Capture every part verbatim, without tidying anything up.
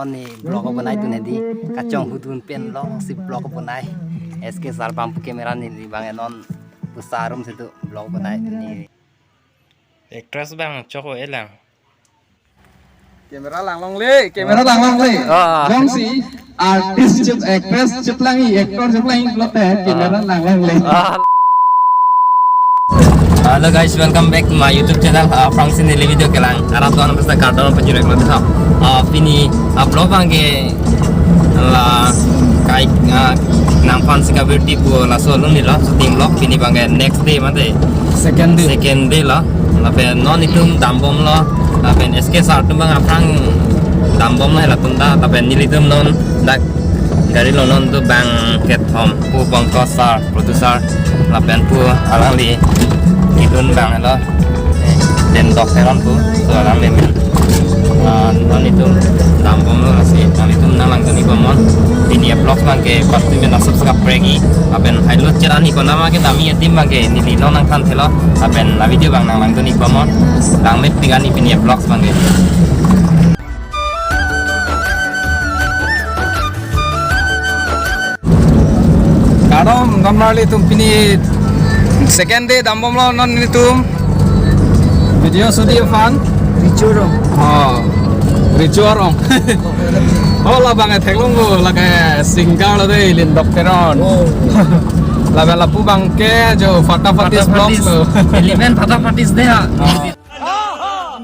Neli vlog abonai tu neli kachonghu dun pen lo si vlog abonai. S K sar abang pu camera neli abang non pusa room si tu vlog abonai neli. Actress abang chok-o-e lang. Camera langlongle, camera langlongle. Ah. Jongsi artist chip, actress chip lang-i, actor chip lang-i pulote, camera langlongle. Ah. Hello guys, welcome back to my YouTube channel. Uh, aphrangsi neli video kelang arat do-an basta kardom pajirek lo tha. Uh, pini vlog abang ke la kai, uh, nangphan si kabirti pu laso alun neli lo shooting vlog, pini abang ke next day mate. Second day. Second day lo. Lapen non itum dambomlo. Lapen S K sar atum abang aphrang dambomlo helatum ta. Lapen nelitum non dak gari lo, non tu abang kethom, pu Pankaj sar, producer, lapen pu alangli kedun abang lo. Eh, Dendok Teron pu, so alangli men. Ah, non itum dambomlo lasi, non itum nanglangdun-ik bomnon. Pini vlog abang ke pasti men subscribe pregi. Lapen hailut cheran-ik konat ma kedam-i adim abang ke neli non nangthanthelo. Lapen la video abang nanglangdun-ik bomnon. Langmepik an pini vlog abang ke. Kardom, gamlarli atum, pini second day dambomlo non nelitum. Video shoot-i aphan. Richo Rong. Oh. Richo Rong. Oh, labang theklonglo, lake singer lo dei, Lindok Teron. Oh. Lapen lapu abang ke jo Fata Fatis Vlogs lo. Eleven Fata Fatis dei ha. Oh.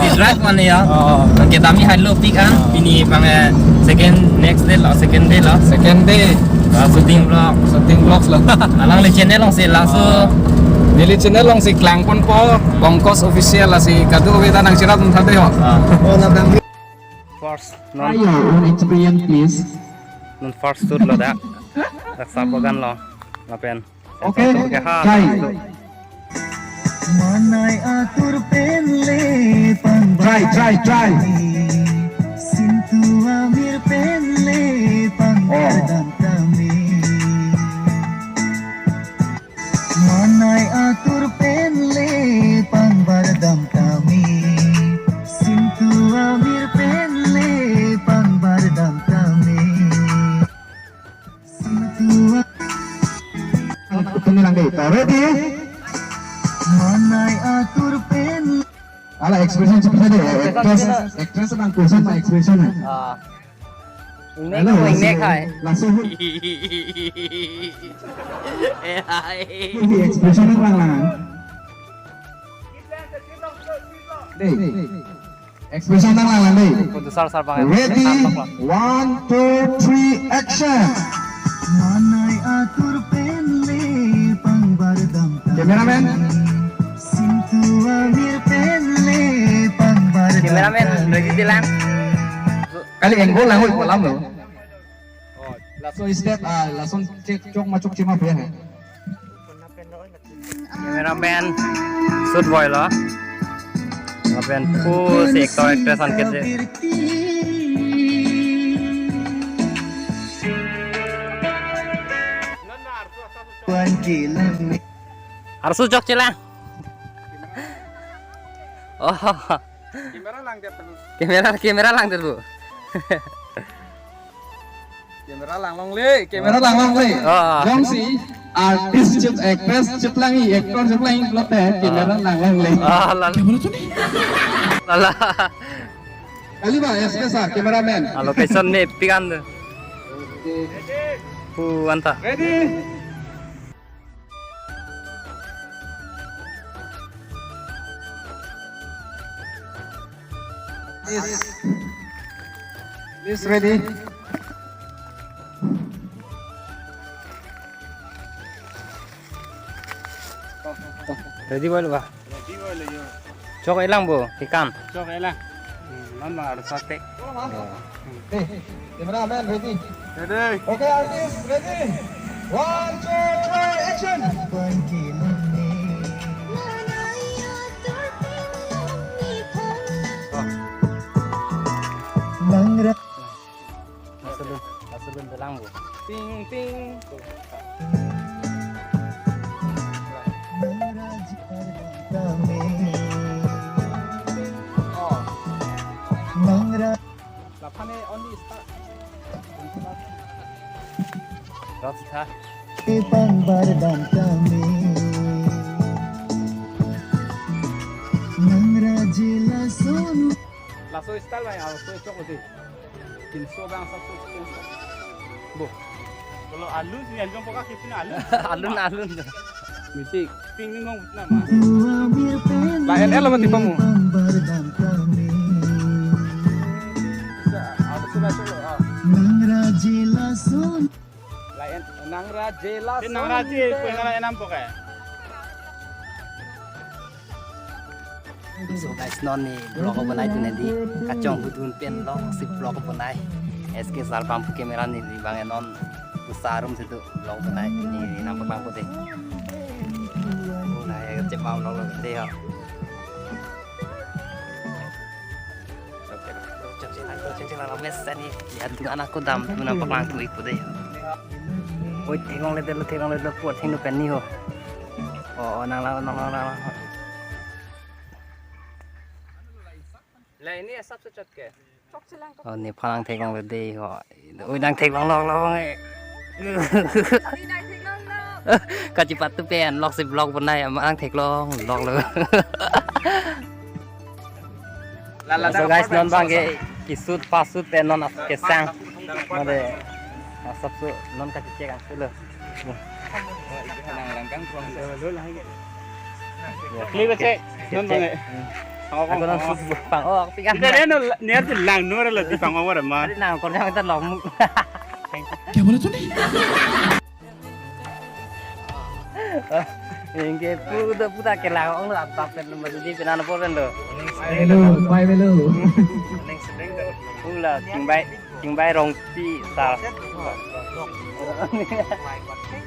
Di drive mane ya. Oh. Kedam-i hailopik an. Oh. Pini abang, eh, second, next day lo, second day lo. Second day. Ah, shooting vlog. Shooting vlogs lo. Alangli channel alongsi laso. Oh. Neli channel alongsi klangponpo, Pankaj Official lasi kadokave ta nangcherap thate ho. Ah. Oh, labang. First, non. Try your own experience, please. Non first shoot lo dak. Dak sabo gan lo. Lapen. Okay, try. Manai atur pen le pang. Try, try, try. Sintu amir pen le pang. Oh. Bardam tame. Manai atur pen le pang bardam tame. Sintu amir pen le pang bardam tame. Ready? Manai atur pen. Ala expression seperti itu ya. Actress, actress abang question ma expression ya. Ah. Ingnek, hello, ingnek hai. Laso. Eh, hai. Ini expression lang lang. Dei. Expression nanglang lang dei. Producer sar abang. Ready? Nangtok lo. One, two, three, action. Manai atur pen le pang bardam tame. Cameraman. Sintu amir pen le pang bardam tame. Cameraman, ready dei lang. Kali angle lang, oi, kolam lo. Oh, laso step, ah, lason chek, chok ma chokche ma pu ya. Cameraman, shoot boy lo. Lapen pusi actor actress an kete. Arsu chokche lang. Oh. Camera lang dia terus. Camera, camera lang dia, Bu. Camera langlongle, camera langlongle. Oh. Jongsi artist chip, actress chip lang-i, actor chip lang-i pulote, oh, camera langlongle. Oh, lal-, lala. Kali ba, S K sar, cameraman. Ah, location mepik an tu. Okay. Pu anta. Ready? Please. Please ready. Ready boy lo ba? Ready boy lo yo. Chok-e lang bo, tikam. Chok-e lang. Hmm, non bang harus sate. Oh. Hmm. Eh, cameraman ready. Ready. Okay, artist ready. One, two, three, action. Laso alun, laso alun dalang bo. Ting, ting. Oh. Mangra. Lap Rot tha. Pangbar dan kami. Nangraji lason. Laso style bai, laso chok uti. Kinso bang sab so. Bo. Kalau alun sini anjong poka kipin alun. Alun, alun. Music. Ping nung na ma. La N L apa tipe mu? Nangraji lason. La N, Nangraji lason. Nangraji, kue nang enam pokai. So guys, non ne vlog ko banai tu nadi kachong hudun pen long si vlog ko banai. S K sar pam camera ne di bang non usa room situ vlog banai ne nampak bang pute. Nah, ya cek mau long long de ya. Cek cek cek cek lang mes tadi. Ya tu anak ko dam tu nampak lang tu ipu de. Oi, theklongle de lo, theklongle de lo, puat thengno pen ni ho. Oh, oh, nang lang, nang lang, nang lang. La ini asap se chot ke. Oh, ne phan nang theklongle de ho. Oi, nang theklong long long. Ni nang theklong long. Kachipat tu pen lok si vlog banai ama nang theklong long long. La, la, so da guys, non bang ke kisut pasut pen non as kesang. Made asap su non kachechek ang su lo. Nang langkang kurang. Ya, klik kecek. Non bang. Aku nang su pang. Oh, aku pikir. Kita dia no niat lang no la di pang awar ma. Tadi nang korang kita long. Kya bola tune? Ingke puta puta kelang ong lo atap pen lo masih di penan apa pen lo. Melo, pai melo. Pula tingbai tingbai rongpi sa.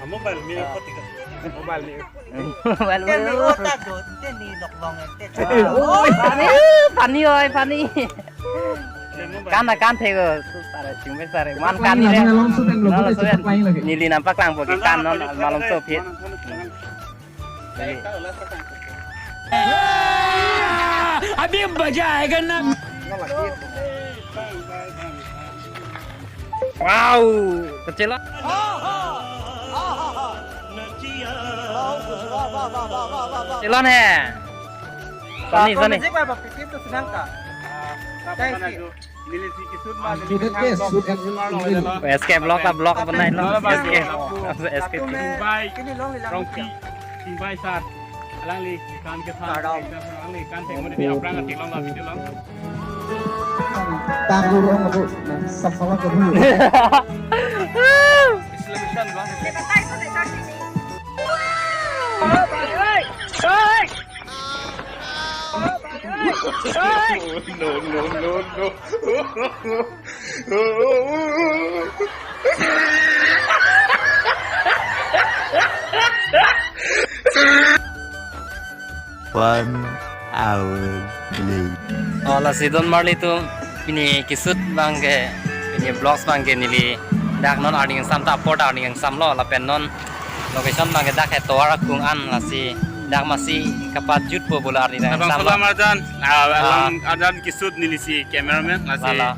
Mobile mi kotika. Mobile mi. Mobile mi. Teni rota do, teni lok long eh. Oi. Pani, pani oi pani. Kan na kan thek o, su sare, chingbe sare. Man kan ni le. Nang long su pen lo, nang long su pen. Neli nampak lang bo ke kan non malom so phit. Abhi maza aayega na. Wow, kecil. Kecil he. Sani, sani. Music apa? Pikir tu senang ka? Thank you. Shoot it, yes, shoot and reel. S K vlog la vlog apa nai lo? S K. S K. Tingbai. Rongpi. Tingbai sar. Alangli kan ke tha. Alangli kan thek mo di aphrang theklong la video long. Tanggur ong abu. Sap sawa ke dulu. Slow motion bang. No, no, no, no. One hour later. Oh, lasi don marli tu pini kisut bang ke, pini vlogs bang ke neli dak non arni kangsam ta apor ta arni kangsam lo lapen non location bang ke dak he tovar akung an lasi dak masi kapajut po bola arni dak kangsam lo. Abang salam arjan, ah, ah, along arjan kisut neli si cameraman lasi. Lala.